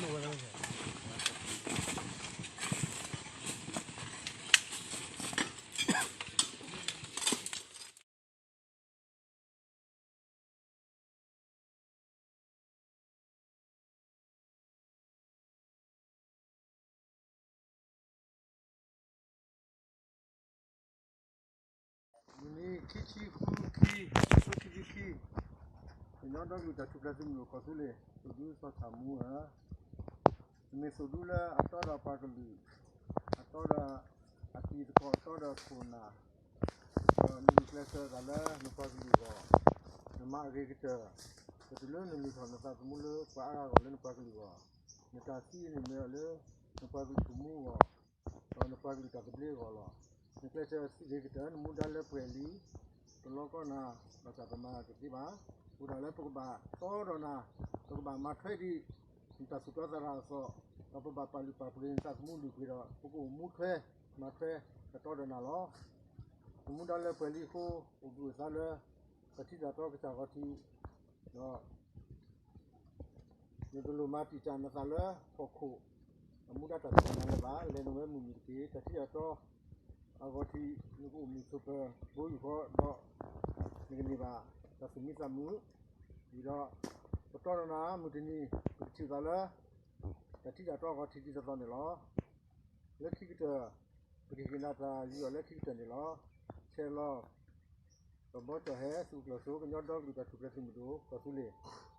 မုၢ်နံၤခံဆံဃုခံ, ခံဆံခံ, ကညီဒီကလုာ်တၢ်ထူၣ်ဖျဲးသုးမုၢ်ဒိၣ်ကီၢ်သူလ့ၤ သုးဒူစီၤဆၣ်မူဧၢ, နမ့ၢ်သုးဒူလၢအတီဒီးပှၤကလုာ်, အတီဒီးအတံၤသကိး, အတီဒီးခိၣ်နၢ်, ဒီးနမ့ၢ်ကျဲးစၢးသးလၢနပှၤကလုာ်အဂီၢ်, နမၤအဂ့ၤကတၢၢ်, ကတုၤလၢနလုၢ်ထီၣ်နသးသမူလၢပှၤအါဂၤအဂီၢ်လၢနပှၤကလုာ်အဂီၢ်, နတၢ်သံန့ၣ်မ့ၢ်အီၤလၢ နပှၤကလုာ်ပမူအဂီၢ် ဒီးနပှၤကလုာ်တၢ်သဘျ့အဂီၢ်လီၤ. နကျဲးစၢးစံးဂ့ၤကတၢၢ် နမူဒါလၢပှဲၤလံ, တလီၤကီနၤ, ဘၣ်ဆၣ်ပမၤတသ့ဘၣ်. အဃိဒၣ်လၢပကဘၣ်တီဒီးနၤ, ပကဘၣ်မၤထွဲဒံး နတၢ်သူၣ်တီသးရၤအသီ, ဒီးပဘၣ်ပာ်လုၢ်ပာ်ပှ့ၤနသးသမူလုၢ်ပှ့ၤဒီး ပကအိၣ်မူထွဲ မၤထွဲ ကတီဒီးနၤလီၤ. နမူဒါလၢပှဲၤလံအဃိ အိၣ်ဘှံးအိၣ်သါလၢ တၢ်ထံတၢ်တီကစၢ်ဂီၤထံး, ဒီး နတလိၣ်မၤတံာ်တာ်နသးလၢဟီၣ်ခိၣ် အမူဒါတၢ်ဖံးတၢ်မၤလၢၤဘၣ်. လဲၤနုာ်ဝဲမုာ်မုာ်တက့ၢ်. တၢ်ထံတၢ်တီအဂီၤထံး နကအိၣ်မုာ်ဆိးပၢၤဘိယူၢ်ဃီဒီး နကန့ၢ်ဘၣ်တၢ်သူၣ်မံသးမုာ်. ဝံၤဒီး ပတီဒီးနၤမုၢ်တနံၤ ပကထံၣ်သးလၢ တၢ်ထံတၢ်တီအဂီၤထံးဒ်သိးသိးန့ၣ်လီၤ. လၢခံကတၢၢ် ပကဟ့ၣ်နၤတၢ်ယူးယီၣ်လၢခံကတၢၢ်န့ၣ်လီၤ. ဆဲးလီၤ ဒီးဘီကၠီၣ်ဟဲ သုးကျိၤစိ ကညီဒီကလုာ်တၢ်ထူၣ်ဖျဲးသုးမုၢ်ဒိၣ် ကီၢ်သူလ့ၤ